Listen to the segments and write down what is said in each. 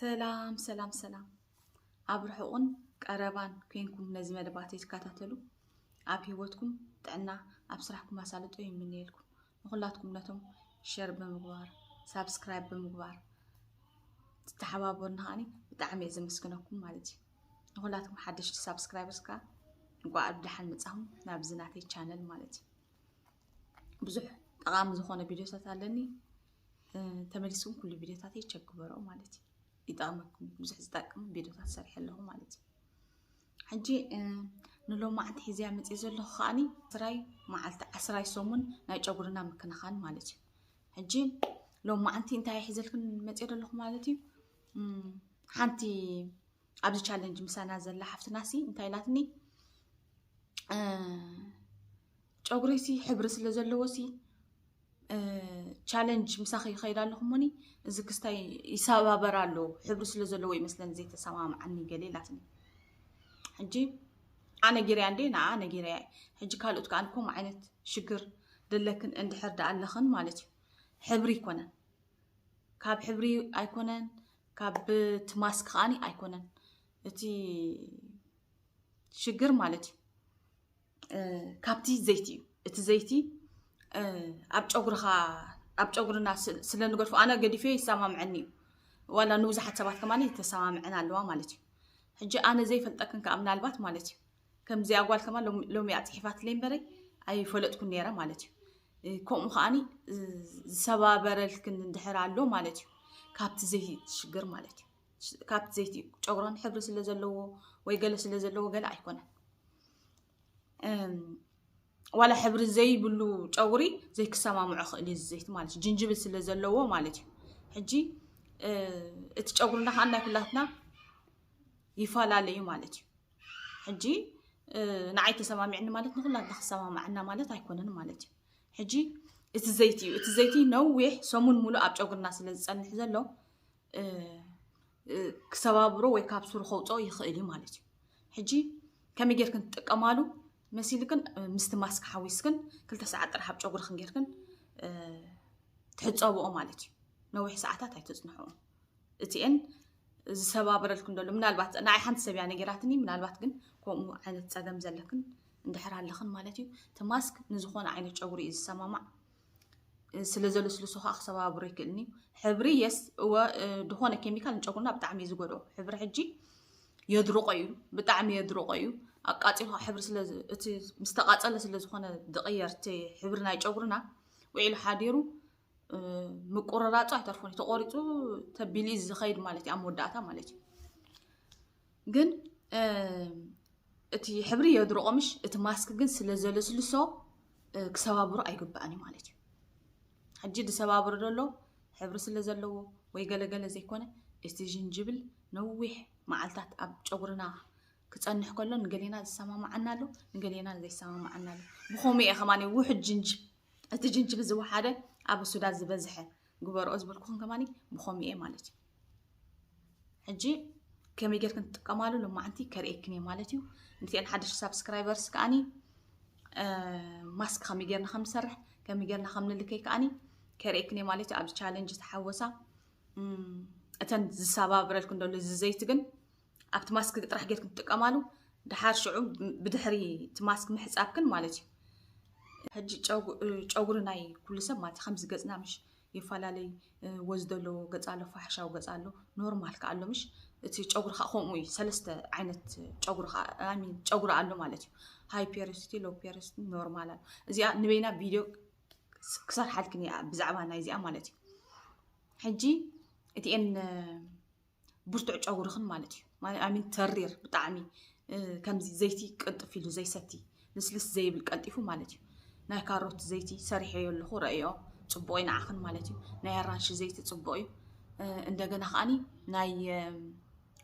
ሰላም ሰላም ሰላም፣ ኣብ ርሑቕን ቀረባን ኮይንኩም ነዚ መደባተይ ትከታተሉ፣ ኣብ ህይወትኩም ጥዕና፣ ኣብ ስራሕኩም ኣሳልጦ ይምነየልኩም። ንኹላትኩም ነቶም ሸር ብምግባር፣ ሳብስክራይብ ብምግባር ትተሓባበሩና ከዓኒ ብጣዕሚ እየ ዘመስግነኩም ማለት እዩ። ንኹላትኩም ሓደሽቲ ሳብስክራይበርስ ከዓ እንኳዕ ብደሓን መጻኹም ናብዚ ናተይ ቻነል ማለት እዩ። ብዙሕ ጠቓሚ ዝኾነ ቪድዮታት ኣለኒ። ተመሊስኩም ኩሉ ቪድዮታተይ ቸክ ግበርኦ ማለት እዩ። ይጠቕመኩም፣ ብዙሕ ዝጠቅም ቪድዮታት ሰሪሐ ኣለኹ ማለት እዩ። ሕጂ ንሎማዓንቲ ሒዘያ መፅእ ዘለኹ ከዓኒ ዓስራይ መዓልቲ፣ ዓስራይ ሰሙን ናይ ጨጉርና ምክንኻን ማለት እዩ። ሕጂ ሎማዓንቲ እንታይ ሒዘልክን መፅእ ዘለኹ ማለት እዩ። ሓንቲ ኣብዚ ቻለንጅ ምሳና ዘላ ሓፍትና ሲ እንታይ ኢላትኒ፣ ጨጉሪ ሲ ሕብሪ ስለ ዘለዎ ሲ ቻለንጅ ምሳኺ ይኸይድ ኣለኹ እሞኒ፣ እዚ ክስታይ ይሰባበር ኣሎ፣ ሕብሪ ስለ ዘለዎ ይመስለኒ ዘይተሰማምዓኒ ገለ ኢላትኒ። ሕጂ ኣነ ጌርያ እንዴ ንዓ ነጊረያ። ሕጂ ካልኦት ከኣ ከምኡ ዓይነት ሽግር ደለክን እንድሕር ደኣ ኣለኽን ማለት እዩ። ሕብሪ ይኮነን፣ ካብ ሕብሪ ኣይኮነን፣ ካብ እቲ ማስክ ከኣኒ ኣይኮነን። እቲ ሽግር ማለት እዩ ካብቲ ዘይቲ እዩ። እቲ ዘይቲ ኣብ ጨጉርኻ፣ ኣብ ጨጉርና ስለ ንገድፎ፣ ኣነ ገዲፈ ይሰማምዐኒ እዩ። ዋላ ንብዙሓት ሰባት ከማን ተሰማምዐን ኣለዋ ማለት እዩ። ሕጂ ኣነ ዘይፈልጠክን ከዓ ምናልባት ማለት እዩ ከምዚኣ ጓል ከማን ሎሚ እያ ፅሒፋትለይ እምበረይ ኣይፈለጥኩን ነይረ ማለት እዩ። ከምኡ ከዓኒ ዝሰባበረልክን እንድሕር ኣሎ ማለት እዩ ካብቲ ዘይቲ ሽግር ማለት እዩ። ካብቲ ዘይቲ ጨጉረን ሕብሪ ስለ ዘለዎ ወይ ገለ ስለ ዘለዎ ገለ ኣይኮነን። ዋላ ሕብሪ ዘይብሉ ጨጉሪ ዘይክሰማምዖ ክእል እዩ ዘይቲ ማለት እዩ። ጅንጅብል ስለ ዘለዎ ማለት እዩ። ሕጂ እቲ ጨጉርና ከዓ ናይ ኩላትና ይፈላለዩ ማለት እዩ። ሕጂ ንዓይ ተሰማሚዕኒ ማለት ንኩላትና ክሰማማዓና ማለት ኣይኮነን ማለት እዩ። ሕጂ እቲ ዘይቲ እዩ። እቲ ዘይቲ ነዊሕ ሰሙን ሙሉእ ኣብ ጨጉርና ስለ ዝፀንሕ ዘሎ ክሰባብሮ ወይ ካብ ሱሩ ከውፅኦ ይኽእል እዩ ማለት እዩ። ሕጂ ከመይ ጌርክን ትጥቀማሉ መሲልክን ምስቲ ማስክ ሓዊስክን ክልተ ሰዓት ጥራሕ ኣብ ጨጉርክን ጌርክን ትሕፀብኦ ማለት እዩ። ነዊሕ ሰዓታት ኣይተፅንሕኦ። እቲኤን ዝሰባብረልክን ዘሎ ምናልባት ንዓይ ሓንቲ ሰብ እያ ነጊራትኒ። ምናልባት ግን ከምኡ ዓይነት ፀገም ዘለክን እንድሕር ኣለክን ማለት እዩ። እቲ ማስክ ንዝኾነ ዓይነት ጨጉሪ እዩ ዝሰማማዕ። ስለ ዘልስልሶ ከዓ ክሰባብሮ ይክእልኒ። ሕብሪ የስ እወ ድኾነ ኬሚካል ንጨጉርና ብጣዕሚ እዩ ዝጎድኦ። ሕብሪ ሕጂ የድርቆ እዩ፣ ብጣዕሚ የድርቆ እዩ። ኣቃፂልካ ሕብሪ ስለ እቲ ምስ ተቃፀለ ስለ ዝኾነ ዝቅየር እቲ ሕብሪ ናይ ጨጉርና ውዒሉ ሓዲሩ ምቁርራፁ ኣይተርፎን እዩ። ተቆሪፁ ተቢሉ እዩ ዝኸይድ ማለት እዩ ኣብ መወዳእታ ማለት እዩ። ግን እቲ ሕብሪ የድርቆ ምሽ፣ እቲ ማስክ ግን ስለ ዘለስልሶ ክሰባብሮ ኣይግባእን እዩ ማለት እዩ። ሕጂ ዝሰባብሮ ዘሎ ሕብሪ ስለ ዘለዎ ወይ ገለገለ ዘይኮነ፣ እቲ ጅንጅብል ነዊሕ መዓልታት ኣብ ጨጉርና ክፀንሕ ከሎ ንገሌና ዝሰማማዓና ኣሎ፣ ንገሌና ዘይሰማማዓና ኣሎ። ብኸምኡ እየ ከማን ውሑድ ጅንጅብ፣ እቲ ጅንጅብል ዝወሓደ ኣብ ሱዳን ዝበዝሐ ግበርኦ ዝበልኩኽን ከማን ብኸምኡ እየ ማለት እዩ። ሕጂ ከመይ ጌርክን ትጥቀማሉ ሎማዓንቲ ከርእየክን እየ ማለት እዩ። ንቲአን ሓደሽቲ ሳብስክራይበርስ ከዓኒ ማስክ ከመይ ጌርና ከም ንሰርሕ ከመይ ጌርና ከም ንልከይ ከዓኒ ከርእየክን እየ ማለት እዩ። ኣብዚ ቻለንጅ ተሓወሳ እተን ዝሰባብረልክን ዘሎ እዚ ዘይቲ ግን ኣብቲ ማስክ ጥራሕ ጌርክን ትጥቀማሉ። ድሓር ሽዑ ብድሕሪ እቲ ማስክ ምሕፃብክን ማለት እዩ። ሕጂ ጨጉሪ ናይ ኩሉ ሰብ ማለት ከምዚ ገፅና ምሽ ይፈላለይ ወዝ ዘለዎ ገፅ ኣሎ፣ ፋሕሻዊ ገፅ ኣሎ፣ ኖርማል ከዓ ኣሎ። ምሽ እቲ ጨጉሪ ከዓ ከምኡ እዩ። ሰለስተ ዓይነት ጨጉሪ ከዓ ጨጉሪ ኣሎ ማለት እዩ። ሃይ ፔሪሲቲ፣ ሎው ፔሪሲቲ፣ ኖርማል ኣሎ። እዚኣ ንበይና ቪድዮ ክሰርሓልክን እያ ብዛዕባ ናይዚኣ ማለት እዩ። ሕጂ እቲኤን ብርቱዕ ጨጉርኽን ማለት እዩ። ኣሚን ተሪር ብጣዕሚ ከምዚ ዘይቲ ቅልጥፍ ኢሉ ዘይሰቲ ልስልስ ዘይብል ቀልጢፉ ማለት እዩ። ናይ ካሮት ዘይቲ ሰሪሐዮ ኣለኹ ረእዮ፣ ፅቡቕ እዩ ንዓኽን ማለት እዩ። ናይ ኣራንሺ ዘይቲ ፅቡቕ እዩ። እንደገና ከዓኒ ናይ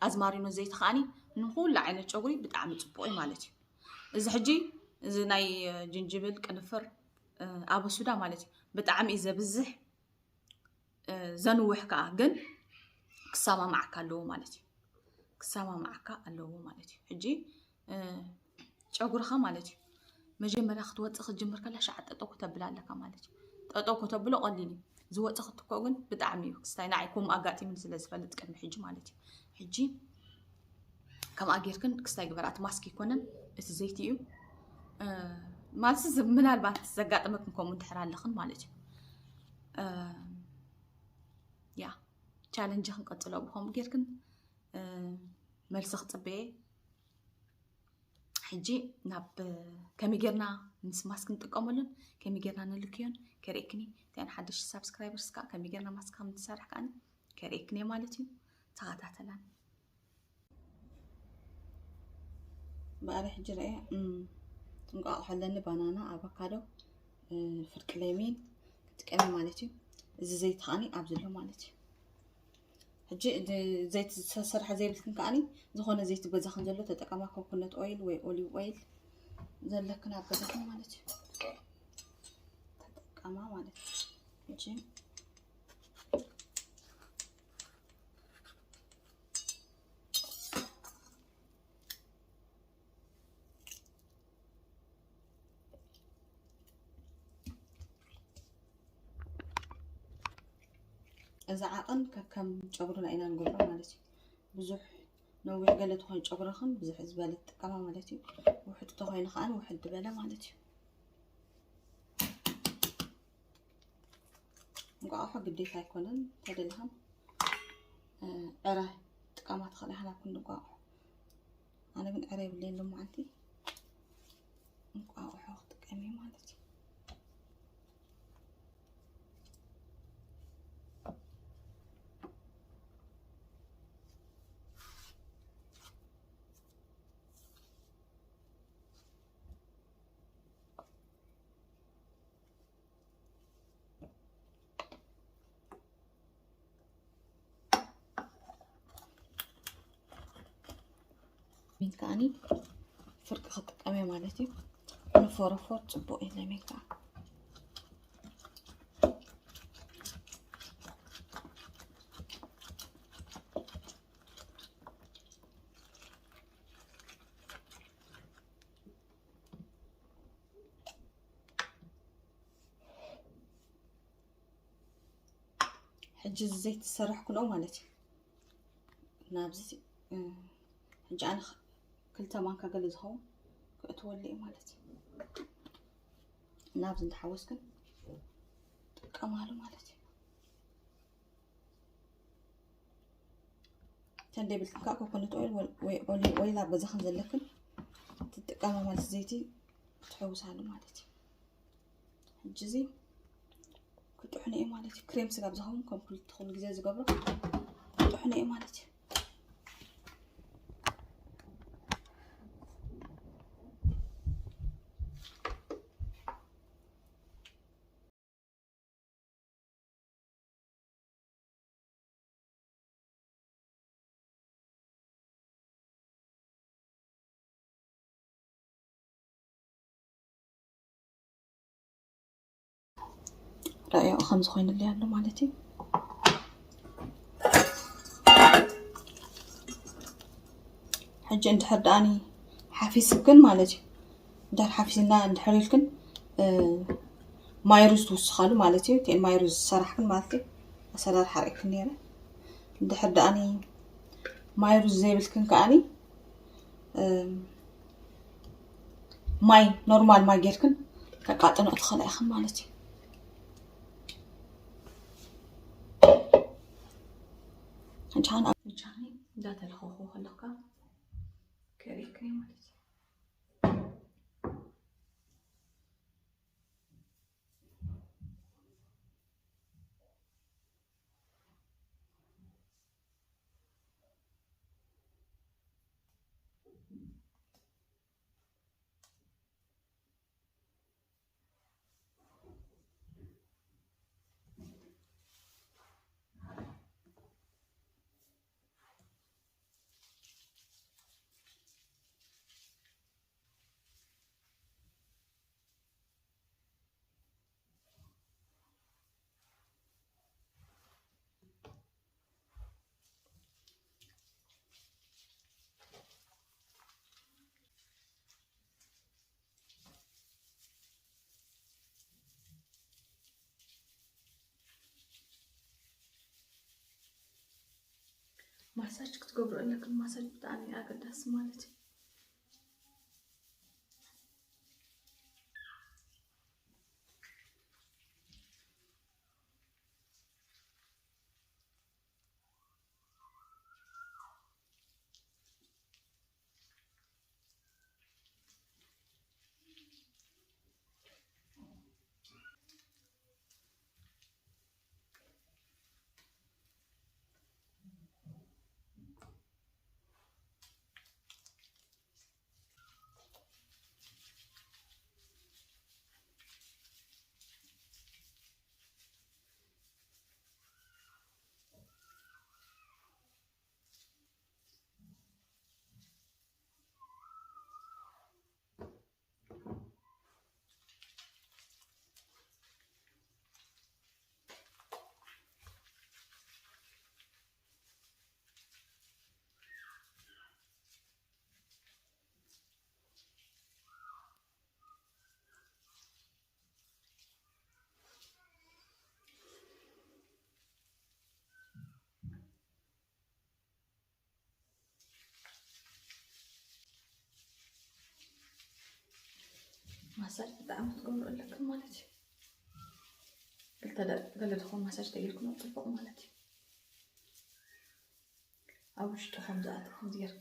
ኣዝማሪኖ ዘይቲ ከዓኒ ንኩሉ ዓይነት ጨጉሪ ብጣዕሚ ፅቡቕ እዩ ማለት እዩ። እዚ ሕጂ እዚ ናይ ጅንጅብል ቅንፍር ኣበሱዳ ማለት እዩ ብጣዕሚ እዩ ዘብዝሕ። ዘንውሕ ከዓ ግን ክሰማማዓካ ኣለዎ ማለት እዩ። ክሰማማዓካ ኣለዎ ማለት እዩ። ሕጂ ጨጉርኻ ማለት እዩ መጀመርያ ክትወፅእ ክትጅምር ከላ ሻዕ ጠጠው ከተብላ ኣለካ ማለት እዩ። ጠጠው ከተብሎ ቀሊል እዩ። ዝወፀ ክትኮ ግን ብጣዕሚ እዩ ክስታይ፣ ንዓይ ከምኡ ኣጋጢሙኒ ስለ ዝፈልጥ ቅድሚ ሕጂ ማለት እዩ። ሕጂ ከምኣ ጌርክን ክስታይ ግበራ። እቲ ማስክ ኣይኮነን፣ እቲ ዘይቲ እዩ። እ፣ ማለት እዚ ምናልባት ዘጋጠመክን ከምኡ እንድሕር ኣለኽን ማለት እዩ። እ፣ ያ ቻለንጅ ክንቀፅሎ ብኸምኡ ጌርክን፣ እ፣ መልሲ ክፅበየ። ሕጂ ናብ ከመይ ጌርና ምስ ማስክ ንጥቀመሉን ከመይ ጌርና ንልክዮን ከርእየክኒ። እቲኣን ሓድሽ ሳብስክራይበርስ ከዓ ከመይ ጌርና ማስክ ከም ትሰርሕ ከዓ ከርእየክኒ ማለት እዩ። ተኸታተላን። በኣሪ ሕጂ ርአ፣ እም፣ እንቋቑሖ ኣለኒ፣ ባናና፣ ኣቮካዶ፣ እ፣ ፍርቂ ለሚን ክጥቀም ማለት እዩ። እዚ ዘይቲ ከዓኒ ኣብዚ ኣሎ ማለት እዩ። ሕጂ እዚ ዘይቲ ዝተሰርሐ ዘይብልክን ከዓኒ ዝኾነ ዘይቲ ገዛኽን ዘሎ ተጠቀማ፣ ኮኮነት ኦይል ወይ ኦሊቭ ኦይል ዘለክን ኣብ ገዛኽን ማለት እዩ። ተጠቀማ ማለት እዩ። ሕጂ እዚ ዓቐን ከከም ጨጉርና ኢና ንገብሮ ማለት እዩ። ብዙሕ ነዊሕ ገለ ተኾይኑ ጨጉርኽን ብዙሕ ዝበለ ትጥቀማ ማለት እዩ። ውሕድ ተኾይኑ ከዓን ውሕድ ዝበለ ማለት እዩ። እንቋቑሖ ግዴታ ኣይኮነን፣ ተደሊኻ፣ እ፣ ዕረ ጥቀማ ትኽእላ ኢኻ ናብ ክንዲ እንቋቑሖ። ኣነ ግን ዕረ የብለይን ሎማዓንቲ፣ እንቋቑሖ ክጥቀም እየ ማለት እዩ። ሚን ከዓኒ ፍርቂ ክጥቀም እየ ማለት እዩ። ንፎረፎር ጽቡቕ እዩ ለሚን ከዓ። ሕጂ እዚ ዘይቲ ዝሰራሕኩ ኣለዉ ማለት እዩ። ናብዚ፣ እ፣ ሕጂ ኣነ ኽ-፣ ክልተ ማንካ ገለ ዝኸውን ክእትወሉ እየ ማለት እዩ። ናብዚ እንዳሓወስክን ጥቀማሉ ማለት እዩ። ተንደይብልክን ከዓ ኮኮነት ኦይል ወይ፣ ወይ ኦሊቭ ኦይል ኣብ ገዛኽን ዘለክን ትጥቀማ ማለት ዘይቲ ክትሕውሳሉ ማለት እዩ። ሕጂ እዚ ክጥሕኑ እዩ ማለት እዩ። ክሬም ስጋ ኣብ ዝኸውን ከም ኩሉ፣ ኩሉ ግዜ ዝገብሮ ክጥሕኑ እዩ ማለት እዩ። ረኣዮ ከም ዝኾይኑለይ ኣሎ ማለት እዩ። ሕጂ እንድሕር ደኣኒ ሓፊስክን ማለት እዩ። እንድሕር ሓፊስና እንድሕር ኢልክን፣ እ፣ ማይ ሩዝ ትውስኻሉ ማለት እዩ። እተን ማይ ሩዝ ዝሰራሕክን ማለት እዩ። ኣሰራርሓ ርእክን ነይረ። እንድሕር ደኣኒ ማይ ሩዝ ዘይብልክን ከኣኒ፣ እ፣ ማይ፣ ኖርማል ማይ ጌርክን ከቃጥኖ ትኽእላ ኢኽን ማለት እዩ። ሕጂ ኸዓ ኣብ፣ ሕጂ ኸዓ እንዳተለኸኹ ከለካ ከርእየክን እየ ማለት እዩ። ማሳጅ ክትገብሩ ኣለክን። ማሳጅ ብጣዕሚ ኣገዳሲ ማለት እዩ። ማሳጅ ብጣዕሚ ክትገብሩ ኣለክን ማለት እዩ። ክልተ ደቂቕ ገለ ዝኾን ማሳጅ ተጌርኩም ጽቡቕ ማለት እዩ። ኣብ ውሽጡ ከም ዝኣቱ ከም ዝገይር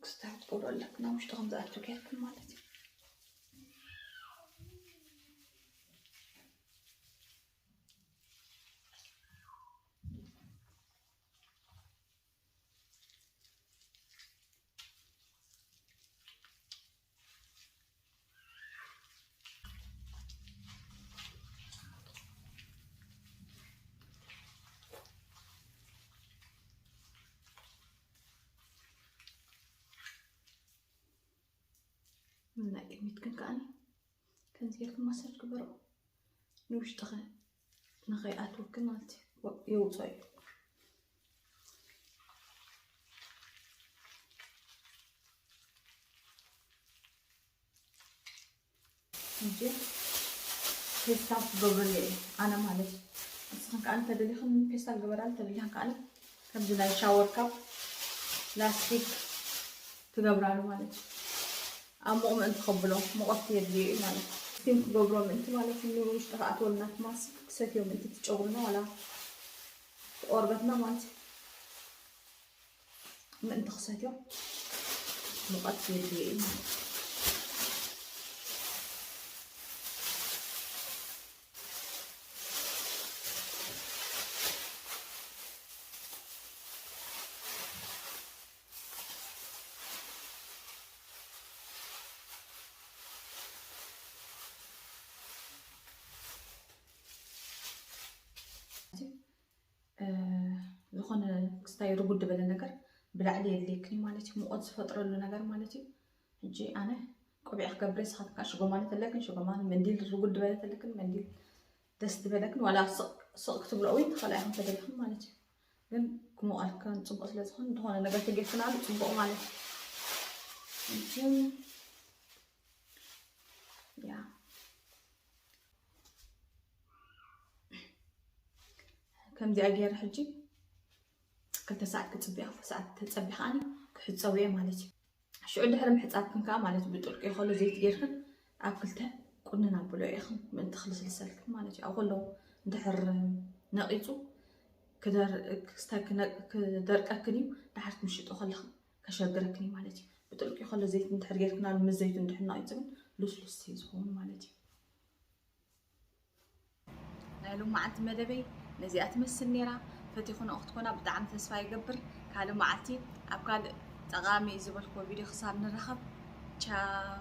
ክስታይ ክትገብሩ ኣለክን። ኣብ ውሽጡ ከም ዝኣቱ ጌርክን ማለት እዩ። ናይ ቅድሚት ግን ከዓኒ ከምዚ ጌርክን ማሳጅ ግበርኦ። ንውሽጥኸ ንኸይኣትወክን ማለት እዩ። የውፅኦ እዩ። ሕጂ ፌስታል ክገብረሉ እየ ኣነ ማለት እዩ። ንስኽን ከዓኒ ተደሊኽን ፌስታል ግበራሉ፣ ተደሊኽን ከዓኒ ከምዚ ናይ ሻወር ካፕ ላስቲክ ትገብራሉ ማለት እዩ። ኣብ ሙቕ ምእንቲ ከብሎ ሙቐት የድልዮ እዩ ማለት እዩ። ስቲም ክገብሮ ምእንቲ ማለት እዩ። ንውሽጢ ክኣትወልና እቲ ማስክ ክሰትዮ ምእንቲ እቲ ጨጉርና ዋላ እቲ ቆርበትና ማለት እዩ። ምእንቲ ክሰትዮ ሙቐት የድልዮ እዩ ማለት እዩ። ዝኾነ ክስታይ ርጉድ ዝበለ ነገር ብላዕሊ የድልየክን እዩ ማለት እዩ። ሙቐት ዝፈጥረሉ ነገር ማለት እዩ። ሕጂ ኣነ ቆቢዕ ክገብር እየ፣ ንስኻትካ ሽጎማኒ ተለክን ሽጎማኒ፣ መንዲል ርጉድ ዝበለ ተለክን መንዲል፣ ደስ ዝበለክን ዋላ ስቕ ስቕ ክትብልኦ ወይ ትኽእላ ኢኹም ተደሊኹም ማለት እዩ። ግን ክሞቐልክን ጽቡቕ ስለ ዝኾነ ዝኾነ ነገር ተጌርክናሉ ጽቡቕ ማለት እዩ። ሕጂ ያ ከምዚኣ ገይረ ሕጂ ክልተ ሰዓት ክጽብያ፣ ክልተ ሰዓት ተጸቢኻ ኣኒ ክሕጸው እየ ማለት እዩ። ሽዑ ድሕሪ ምሕጻብክን ከኣ ማለት እዩ፣ ብጥልቂ ከሎ ዘይት ጌርክን ኣብ ክልተ ቁንን ኣብሎ ኢኽን ምእንቲ ክልስልሰልክን ማለት እዩ። ኣብ ከሎ ድሕር ነቒጹ ክደር-፣ ክስታይ ክነ-፣ ክደርቀክን እዩ። ድሓር ትምሽጦ ከለኽን ከሸግረክን እዩ ማለት እዩ። ብጥልቂ ከሎ ዘይት እንድሕር ጌርክናሉ ምስ ዘይቱ እንድሕር ነቒጹ ግን ልስሉስ እዩ ዝኸውን ማለት እዩ። ናይ ሎማዓንቲ መደበይ ነዚኣ ትመስል ነይራ። ፈቲኹና ክትኮና ብጣዕሚ ተስፋ ይገብር። ካልእ መዓልቲ ኣብ ካልእ ጠቓሚ እዩ ዝበልክዎ ቪድዮ ክሳብ ንራኸብ፣ ቻው።